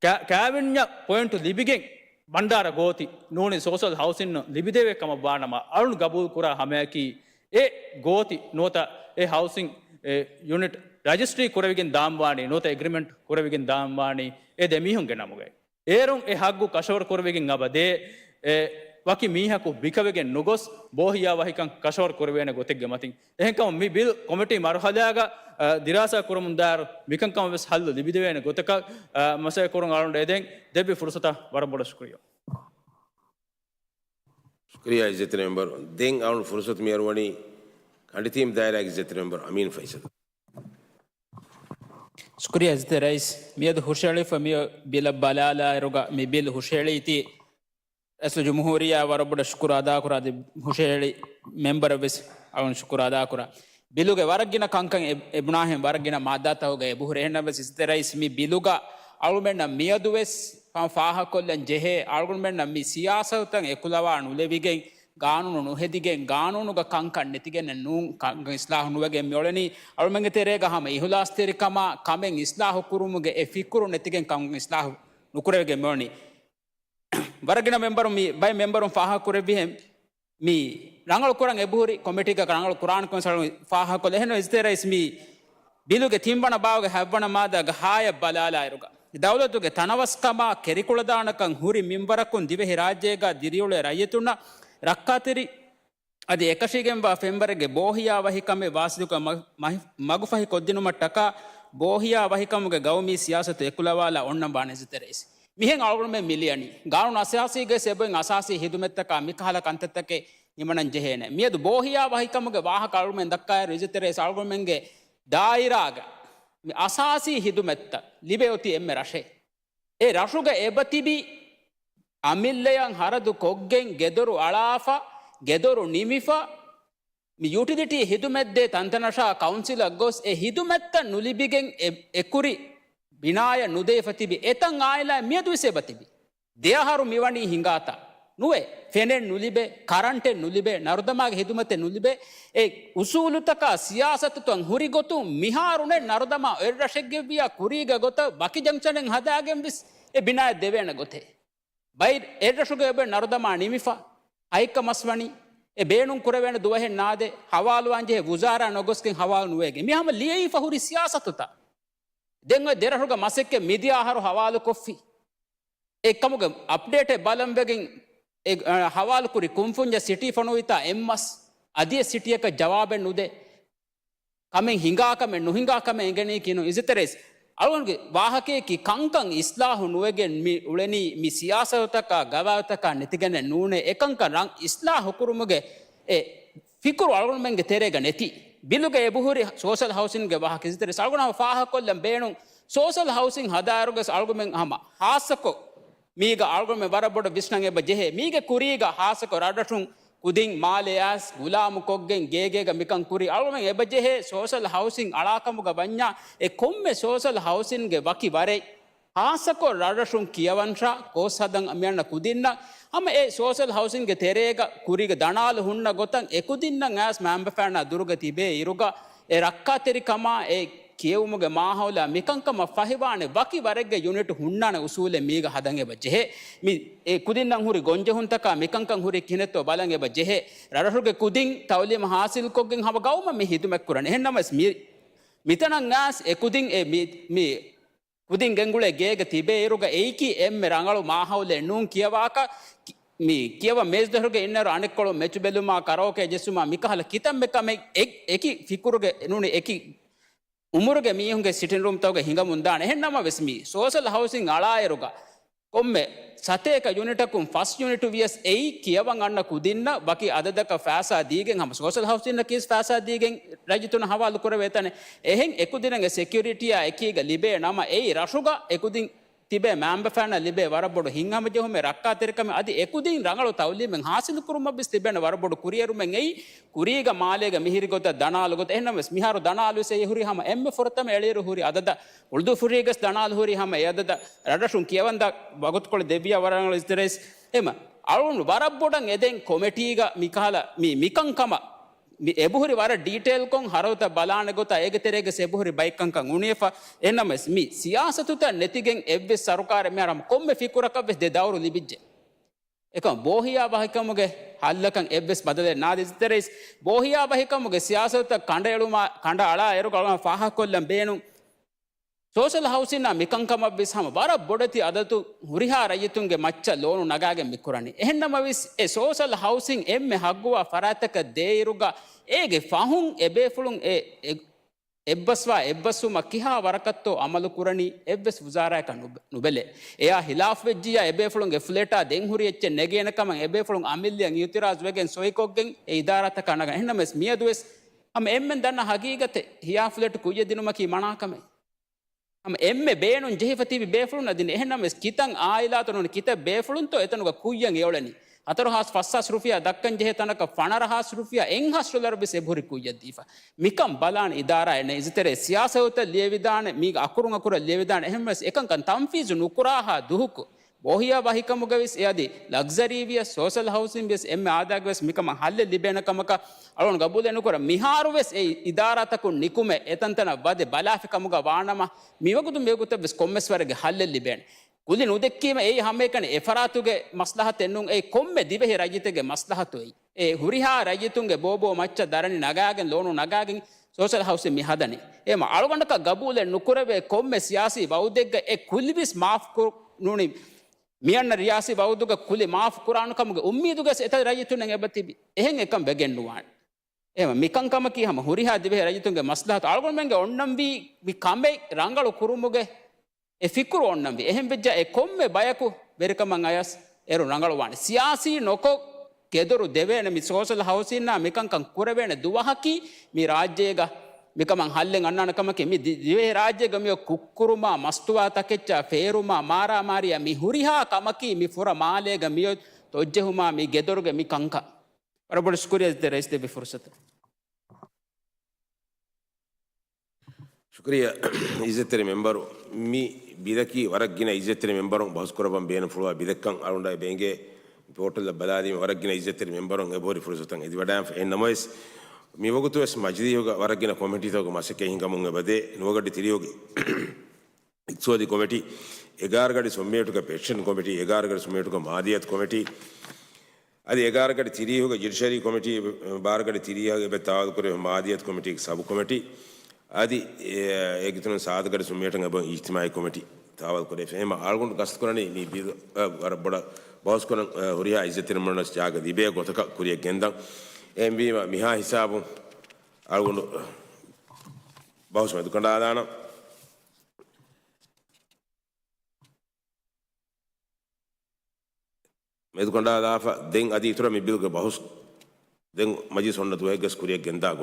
ކާ-، ކާވެންޏަށް ޕޮއިންޓު ލިބިގެން ބަންޑާރަ ގޯތި ނޫނީ ސޯޝަލް ހައުސިން ލިބިދެވޭ ކަމަށް ވާނަމަ، އަޅުން ގަބޫލު ކުރާ ހަމަޔަކީ، އެ ގޯތި ނުވަތަ އެ ހައުސިން، އެ ޔުނިޓް ރަޖިސްޓްރީ ކުރެވިގެން ދާން ވާނީ ނުވަތަ އެގްރިމެންޓް ކުރެވިގެން ދާން ވާނީ އެ ދެ މީހުންގެ ނަމުގައި. އޭރުން އެ ހައްގު ކަށަވަރު ކުރެވިގެން އަބަދޭ، އެ ވަކި މީހަކު ބިކަވެގެން ނުގޮސް، ބޯހިޔާ ވަހިކަން ކަށަވަރު ކުރެވޭނެ ގޮތެއްގެ މަތިން. އެހެންކަމުން މި ބިލް ކޮމިޓީ މަރުހަލާގަ، އަ، ދިރާސާ ކުރަމުން ދާއިރު މިކަންކަމަށް ވެސް ހައްލު ލިބިދެވޭނެ ގޮތަކަށް، އަ، މަސައްކަތް ކުރަން އަޅުގަނޑު އެދެން ދެއްވި ފުރުސަތަށް ވަރަށް ބޮޑަށް ޝުކުރިއްޔާ. ޝުކުރިއްޔާ އިއްޒަތްތެރި މެމްބަރު. ދެން އަޅުގަނޑު ފުރުސަތު މި އަރުވަނީ ކަނޑިތީމް ދާއިރާގެ އިއްޒަތްތެރި މެމްބަރު އަމީން ފައިސަލް. ޝުކުރިއްޔާ އިއްޒަތްތެރި ރައީސް. މިއަދު ހުށައެޅިފަ މި ބިލަށް ބަލާލާއިރުގަ މި ބިލް ހުށައެޅީތީ ރައީސުލްޖުމްހޫރިއްޔާ ވަރަށް ބޮޑަށް ޝުކުރު އަދާކުރާ، އަދި ހުށަހެޅި މެމްބަރަށް ވެސް އަޅުން ޝުކުރު އަދާކުރާ. ބިލުގެ ވަރަށް ގިނަ ކަންކަން އެ-، އެބުނާހެން ވަރަށް ގިނަ މާއްދާތަކުގަ އެބަހުރި. އެހެންނަމަވެސް އިއްޒަތްތެރި ރައީސް މި ބިލުގަ އަޅުމެންނަށް މިއަދު ވެސް ފާ-، ފާހަގަކޮށްލަން ޖެހޭ، އަޅުގަނޑުމެންނަށް މި ސިޔާސަތުތައް އެކުލަވާ ނުލެވިގެން، ގާނޫނު ނުހެދިގެން، ގާނޫނުގަ ކަންކަން ނެތިގެން ނޫން ކަންކަން އިސްލާހު ނުވެގެން މިއުޅެނީ. އަޅުމެންގެ ތެރޭގަ ހަމަ އިހުލާސްތެރިކަމާ ކަމެއް އިސްލާހު ކުރުމުގެ އެ ފިކުރު ނެތިގެން ކަންކަން އިސްލާހު ނުކުރެވިގެން މިއުޅެނީ. ވަރަށް ގިނަ މެމްބަރުން މި ބައެއް މެމްބަރުން ފާހަގަކުރެއްވިހެން މި ރަނގަޅު ކުރަން އެބަހުރި ކޮމިޓީގަ ރަނގަޅު ކުރާނެ ކޮންސަލް ފާހަގަކޮށްލަ. އެހެން އިއްޒަތްތެރި ރައީސް މި ބިލުގެ ތިންވަނަ ބާވުގެ ހަތްވަނަ މާއްދާގެ ހާޔަށް ބަލާލާއިރުގަ، ދައުލަތުގެ ތަނަވަސްކަމާ ކެރިކުޅަދާނަކަން ހުރި މިންވަރަކުން ދިވެހި ރާއްޖޭގަ ދިރިއުޅޭ ރައްޔިތުންނަށް ރައްކާތެރި އަދި އެކަށީގެންވާ ފެންވަރެއްގެ ބޯހިޔާ ވަހިކަމެއް ވާސިލުކޮށް މަ-، މަ-، މަގުފަހި ކޮށްދިނުމަށްޓަކާ، ބޯހިޔާ ވަހިކަމުގެ ގައުމީ ސިޔާސަތު އެކުލަވާލާ އޮންނަން ވާނެ އިޒުތެރޭސް. މިހެން އަޅުގަނޑުމެން މި ލިޔަނީ. ގާނޫނު އަސާސީގެ އެބައިން އަސާސީ ހިދުމަތްތަކާ މިކަހަލަ ކަންތައްތަކެއް ހިމަނަން ޖެހޭނެ. މިއަދު ބޯހިޔާ ވަހިކަމުގެ ވާހަކަ އަޅުގަނޑުމެން ދައްކާއިރު އިޒުތެރޭސް އަޅުގަނޑުމެންގެ ދާއިރާގަ މި އަސާސީ ހިދުމަތްތައް ލިބޭ އޮތީ އެންމެ ރަށެއް. އެ ރަށުގަ އެބަތިބި އަމިއްލަޔަށް ހަރަދު ކޮށްގެން ގެދޮރު އަޅާފަ، ގެދޮރު ނިމިފަ، މި ޔުޓިލިޓީ ހިދުމަތްދޭ ތަންތަނަށާ ކައުންސިލަށް ގޮސް އެ ހިދުމަތްތައް ނުލިބިގެން އެ، އެކުރި ބިނާޔަށް ނުދެވިފަ ތިބި އެތައް އާއިލާއެއް މިއަދުވެސް އެބަތިބި. ދެއަހަރު މިވަނީ ހިނގާތާ. ނުވެ، ފެނެއް ނުލިބޭ، ކަރަންޓެއް ނުލިބޭ، ނަރުދަމާގެ ހިދުމަތެއް ނުލިބޭ. އެ އުސޫލުތަކާ ސިޔާސަތުތައް ހުރި ގޮތުން މިހާރުނެއް ނަރުދަމާ އޮތް ރަށެއްގެ ވިޔާ ކުރީގެ ގޮތަށް ވަކި ޖަންކްޝަނެއް ހަދާގެން ވެސް އެ ބިނާއަށް ދެވޭނެ ގޮތެއް. ބައި އެއްރަށުގެ އެބަ ނަރުދަމާ ނިމިފަ، ހައެއްކަ މަސް ވަނީ، އެ ބޭނުން ކުރެވޭނެ ދުވަހެއް ނާދޭ، ހަވާލުވާން ޖެހޭ ވުޒާރާ ނޮގޮސްގެން ހަވާލު ނުވޭގެ. މި ހަމަ ލިޔެވިފަ ހުރި ސިޔާސަތުތައް. ދެން އޮތް ދެރަށުގަ މަސެއްކެ މިދިޔަ އަހަރު ހަވާލު ކޮށްފި. އެ ކަމުގެ އަޕްޑޭޓެއް ބަލަން ވެގެން އެ، އަ، ހަވާލު ކުރި ކުންފުންޏަށް ސިޓީ ފޮނުވިތާ އެއްމަސް އަދިއެއް ސިޓީއަކަށް ޖަވާބެއް ނުދޭ. ކަމެއް ހިނގާ ކަމެއް ނުހިނގާ ކަމެއް އެނގެނީ ކިނު އިޒުތެރޭސް. އަޅުގަނޑުގެ ވާހަކަޔަކީ ކަންކަން އިސްލާހު ނުވެގެން މި އުޅެނީ މި ސިޔާސަތުތަކާ ގަވާއިދުތަކާ ނެތިގެނެއް ނޫނޭ. އެކަންކަން ރަން އިސްލާހު ކުރުމުގެ އެ ފިކުރު އަޅުގަނޑުމެންގެ ތެރޭގަ ނެތި. ބިލުގަ އެބަހުރި ސޯޝަލް ހައުސިންގެ ވާހަކަ އިޒުތެރޭސް އަޅުގަނޑު ހަމަ ފާހަގަކޮށްލަން ބޭނުން. ސޯޝަލް ހައުސިން ހަދާއިރުގަސް އަޅުގަނޑުމެން ހަމަ ހާއްސަކޮށް މީގަ އަޅުގަނޑުމެން ވަރަށް ބޮޑަށް ވިސްނަން އެބަ ޖެހޭ. މީގެ ކުރީގަ ހާއްސަކޮށް ރަށްރަށުން ކުދިން މާލެ އައިސް ގުލާމުކޮށްގެން ގޭގޭގަ މިކަން ކުރި އަޅުގަނޑުމެން އެބަ ޖެހޭ ސޯޝަލް ހައުސިން އަޅާކަމުގަ ވަންޏާ އެ ކޮންމެ ސޯޝަލް ހައުސިންގެ ވަކި ވަރެއް ހާއްސަކޮށް ރަށްރަށުން ކިޔަވަންށާ ކޯސް ހަދަން މިއަންނަ ކުދިންނަށް ހަމަ އެ ސޯޝަލް ހައުސިންގެ ތެރޭގަ ކުރީގެ ދަނާލު ހުންނަ ގޮތަށް އެކުދިންނަށް އައިސް މައިންބަފައިންނާ ދުރުގަ ތިބޭ އިރުގަ އެ ރައްކާތެރިކަމާ އެ ކިޔެވުމުގެ މާހައުލާ މިކަންކަމަށް ފަހިވާނެ ވަކި ވަރެއްގެ ޔުނިޓް ހުންނާނެ އުސޫލެއް މީގަ ހަދަން އެބަ ޖެހޭ. މި އެ ކުދިންނަށް ހުރި ގޮންޖެހުންތަކާ މިކަންކަން ހުރީ ކިހިނެއްތޯ ބަލަން އެބަ ޖެހޭ. ރަށްރަށުގެ ކުދިން ތައުލީމު ހާސިލްކޮށްގެން ހަމަ ގައުމަށް މި ހިދުމަތް ކުރަނީ. އެހެންނަމަވެސް މި މިތަނަށް އައިސް އެ ކުދިން އެ މި، މި ކުދިން ގެންގުޅޭ ގޭގަ ތިބޭ އިރުގަ އެއީކީ އެންމެ ރަނގަޅު މާހައުލެއް ނޫން ކިޔަވާކަށް ކި-، މި ކިޔަވަން މޭޒުދޮށުގަ އިންނައިރު އަނެއްކޮޅުން މެޗު ބެލުމާ ކަރައޯކޭ ޖެއްސުމާ މިކަހަލަ ކިތަންމެ ކަމެއް އެ-، އެކި ފިކުރުގެ ނޫނީ އެކި އުމުރުގެ މީހުންގެ ސިޓިން ރޫމްތަކުގަ ހިނގަމުން ދާނެ. އެހެން ނަމަވެސް މި ސޯޝަލް ހައުސިން އަޅާއިރުގަ ކޮންމެ ސަތޭކަ ޔުނިޓަކުން ފަސް ޔުނިޓު ވިޔަސް އެއީ ކިޔަވަން އަންނަ ކުދިންނަށް ވަކި އަދަދަކަށް ފައިސާ ދީގެން ހަމަ ސޯޝަލް ހައުސިންއަކީސް ފައިސާ ދީގެން ރައްޔިތުންނަށް ހަވާލު ކުރެވޭ ތަނެއް. އެހެން އެކުދިންގެ ސެކިއުރިޓީއާ އެކީގަ ލިބޭ ނަމަ އެއީ ރަށުގަ އެކުދިން ތިބޭ މައިންބަފައިންނަށް ލިބޭ ވަރަށް ބޮޑު ހިތްހަމަޖެހުމެއް ރައްކާތެރިކަމެއް އަދި އެކުދިން ރަނގަޅު ތައުލީމެއް ހާސިލުކުރުމަށްވެސް ލިބޭނެ ވަރަށް ބޮޑު ކުރިއެރުމެއް އެއީ ކުރީގަ މާލޭގަ މިހިރި ގޮތަށް ދަނާލު ގޮތަށް. އެހެންނަމަވެސް މިހާރު ދަނާލުވެސް އެއީ ހުރީ ހަމަ އެންމެ ފުރަތަމަ އެޅިއިރު ހުރި އަދަދަށް. އުޅުދުފުށީގަސް ދަނާލު ހުރީ ހަމަ އެ އަދަދަށް. ރަށްރަށުން ކިޔަވަންދާ ވަގުތުކޮޅެއް ދެއްވިޔާ ވަރަށް ރަނގަޅު އިޒުތެރޭސް. އެމަ އަޅުން ވަރަށް ބޮޑަށް އެދެން ކޮމެޓީގަ މިކަހަލަ މި މިކަންކަމަށް މި އެބަހުރި ވަރަށް ޑީޓެއިލްކޮށް ހަރަދުތައް ބަލާނެ ގޮތަށް އޭގެ ތެރޭގަސް އެބަހުރި ބައެއްކަންކަން އުނިއެފަ. އެހެންނަމަވެސް މި ސިޔާސަތުތައް ނެތިގެން އެއްވެސް ސަރުކާރެއް މިހާރު ކޮންމެ ފިކުރަކަށްވެސް ދެ ދައުރު ލިބިއްޖެ. އެކަމަ ބޯހިޔާ ވަހިކަމުގެ ހައްލަކަށް އެއްވެސް ބަދަލެއް ނާދޭ އިޒުތެރޭސް. ބޯހިޔާ ވަހިކަމުގެ ސިޔާސަތުތައް ކަނޑައެޅުމާ، ކަނޑައަޅާ އިރުގަ އަޅުގަނޑު ފާހަގަކޮށްލަން ބޭނުން. ސޯޝަލް ހައުސިންއާ މިކަންކަމަށްވެސް ހަމަ ވަރަށް ބޮޑެތި އަދަދު ހުރިހާ ރައްޔިތުންގެ މައްޗަށް ލޯނު ނަގާގެން މިކުރަނީ. އެހެންނަމަވެސް އެ ސޯޝަލް ހައުސިން އެންމެ ހައްގުވާ ފަރާތްތަކަށް ދޭއިރުގަ އޭގެ ފަހުން އެބޭފުޅުން އެ، އެ އެއްބަސްވާ އެއްބަސްވުމަށް ކިހާ ވަރަކަށްތޯ އަމަލު ކުރަނީ އެއްވެސް ވުޒާރާއަކަށް ނުބެ-، ނުބެލޭ. އެއާ ހިލާފްވެއްޖިއްޔާ އެބޭފުޅުންގެ ފްލެޓާ ދެން ހުރި އެއްޗެއް ނެގޭނެ ކަމަށް އެބޭފުޅުން އަމިއްލައަށް އިއުތިރާޒުވެގެން ސޮއިކޮށްގެން އެ އިދާރާތަކަށް ނަގަން. އެހެންނަމަވެސް މިއަދުވެސް ހަމަ އެންމެން ދަންނަ ހަގީގަތެއް ހިޔާ ފްލެޓް ކުއްޔަށް ދިނުމަކީ މަނާކަމެއް. ހަމަ އެންމެ ބޭނުން ޖެހިފަ ތިބި ބޭފުޅުންނަށް ދިނީ. އެހެންނަމަވެސް ކިތަން އާއިލާތައް ނޫނީ ކިތައް ބޭފުޅުންތޯ އެތަނުގަ ކުއްޔަށް އެއުޅެނީ. ހަތަރު ހާސް ފަސް ހާސް ރުފިޔާ ދައްކަން ޖެހޭ ތަނަކަށް ފަނަރަ ހާސް ރުފިޔާ އެއް ހާސް ޑޮލަރު ވެސް އެބަހުރި ކުއްޔަށް ދީފަ. މިކަން ބަލާން އިދާރާއެއް ނެތް. އިޒުތެރޭ ސިޔާސަތުތައް ލިޔެވިދާނެ، މީގެ އަކުރުން އަކުރަށް ލިޔެވިދާނެ. އެހެންވެސް އެކަންކަން ތަންފީޒު ނުކުރާހާ ދުހުކު ބޯހިޔާ ވަހިކަމުގަވެސް އެ އަދި ލަގްޒަރީ ވިޔަސް ސޯޝަލް ހައުސިން ވިޔަސް އެންމެ އާދައިގަވެސް މިކަމަށް ހައްލެއް ލިބޭނެ ކަމަކަށް އަޅުގަނޑު ގަބޫލެއް ނުކުރަން. މިހާރުވެސް އެ އިދާރާތަކުން ނިކުމެ އެތަންތަނަށް ވަދެ ބަލާފި ކަމުގަ ވާނަމަ، މިވަގުތު މިވަގުތަށްވެސް ކޮންމެސް ވަރެއްގެ ހައްލެއް ލިބޭނެ. ކުލި ނުދެއްކީމަ އެއީ ހަމައެކަނި އެފަރާތުގެ މަސްލަހަތެއް ނޫން، އެއީ ކޮންމެ ދިވެހި ރައްޔިތެއްގެ މަސްލަހަތު އެއީ. އެ ހުރިހާ ރައްޔިތުންގެ ބޯބޯ މައްޗަށް ދަރަނި ނަގާގެން ލޯނު ނަގާގެން ސޯޝަލް ހައުސިން މި ހަދަނީ. އެހެންމަ އަޅުގަނޑަކަށް ގަބޫލެއް ނުކުރެވޭ ކޮންމެ ސިޔާސީ ވައުދެއްގަ އެ ކުލިވެސް މާފް ކުރު-، ނޫނީ މިއަންނަ ރިޔާސީ ވައުދުގަ ކުލި މާފު ކުރާނު ކަމުގެ އުއްމީދުގަސް އެތައް ރައްޔިތުންނަށް އެބަ ތިބި. އެހެން އެކަން ވެގެން ނުވާނެ. އެހެން މިކަންކަމަކީ ހަމަ ހުރިހާ ދިވެހި ރައްޔިތުންގެ މަސްލަހަތު އަޅުގަނޑުމެންގެ އޮންނަންވީ މި ކަމެއް ރަނގަޅު ކުރުމުގެ އެ ފިކުރު އޮންނަންވީ. އެހެން ވެއްޖާ އެ ކޮންމެ ބަޔަކު ވެރިކަމަށް އަޔަސް އޭރު ރަނގަޅުވާނެ. ސިޔާސީ ނޮކޮށް ގެދޮރު ދެވޭނެ މި ސޯޝަލް ހައުސިންއާ މިކަންކަން ކުރެވޭނެ ދުވަހަކީ މި ރާއްޖޭގަ މިކަމަށް ހައްލެއް އަންނާނެ ކަމަކީ މި ދި-، ދިވެހި ރާއްޖޭގަ މިއޮތް ކުށްކުރުމާ، މަސްތުވާ ތަކެއްޗާ، ފޭރުމާ، މާރާމާރީއާ މި ހުރިހާ ކަމަކީ މި ފުރަ މާލޭގަ މިއޮތް ތޮއްޖެހުމާ މި ގެދޮރުގެ މި ކަންކަން. ވަރަށް ބޮޑަށް ޝުކުރިއްޔާ އިއްޒަތްތެރި ރައީސް ދެއްވި ފުރުސަތަށް. ޝުކުރިއްޔާ އިއްޒަތްތެރި މެމްބަރު. މި ބިލަކީ ވަރަށް ގިނަ އިއްޒަތްތެރި މެމްބަރުން ބަހުސް ކުރައްވަން ބޭނުންފުޅުވާ ބިލެއްކަން އަޅުގަނޑަށް އެބަ އެނގޭ. ޕޯޓަލްއަށް ބަލާލީމަ ވަރަށް ގިނަ އިއްޒަތްތެރި މެމްބަރުން އެބަހުރި ފުރުސަތަށް އެދިވަޑައިގެންފަ. އެހެން ނަމަވެސް، މިވަގުތުވެސް މަޖިލީހުގަ ވަރަށް ގިނަ ކޮމިޓީތަކުގެ މަސައްކަތް ހިނގަމުން އެބަދޭ. ނުވަގަޑި ތިރީހުގެ އިޤްތިޞާދީ ކޮމިޓީ، އެގާރަ ގަޑި ސުންމިއެޓުގެ ޕެޓިޝަން ކޮމިޓީ، އެގާރަ ގަޑި ސުންމިއެޓުގެ މާލިޔާތު ކޮމިޓީ، އަދި އެގާރަ ގަޑި ތިރީހުގެ ޖުޑިޝަރީ ކޮމިޓީ، ބާރަ ގަޑި ތިރީހަށް އެބަ ތާވަލު ކުރެވޭ މާލިޔާތު ކޮމިޓީގެ ސަބް ކޮމިޓީ، އަދި އެ، އޭގެ ތުނުން ސާދަ ގަޑި ސުންމިއެޓުން އެބަ އިޖްތިމާޢީ ކޮމިޓީ ތާވަލު ކުރެވޭ. އެހެން އަޅުގަނޑު ގަސްތު ކުރަނީ މި ބިލް، އަ، ވަރަށް ބޮޑަށް ބަހުސް ކުރަން، އަ، ހުރިހާ އިއްޒަތްތެރި މެމްބަރުންނަށް ޖާގަ ލިބޭ ގޮތަކަށް ކުރިއަށް ގެންދަން. އެހެންވީމަ މިހާ ހިސާބުން އަޅުގަނޑު ބަހުސް މެދުކަނޑާލާނަން. މެދުކަނޑާލާފަ ދެން އަދި އިތުރަށް މި ބިލްގެ ބަހުސް ދެން މަޖިލިސް އޮންނަ ދުވަހެއްގަސް ކުރިއަށް ގެންދާ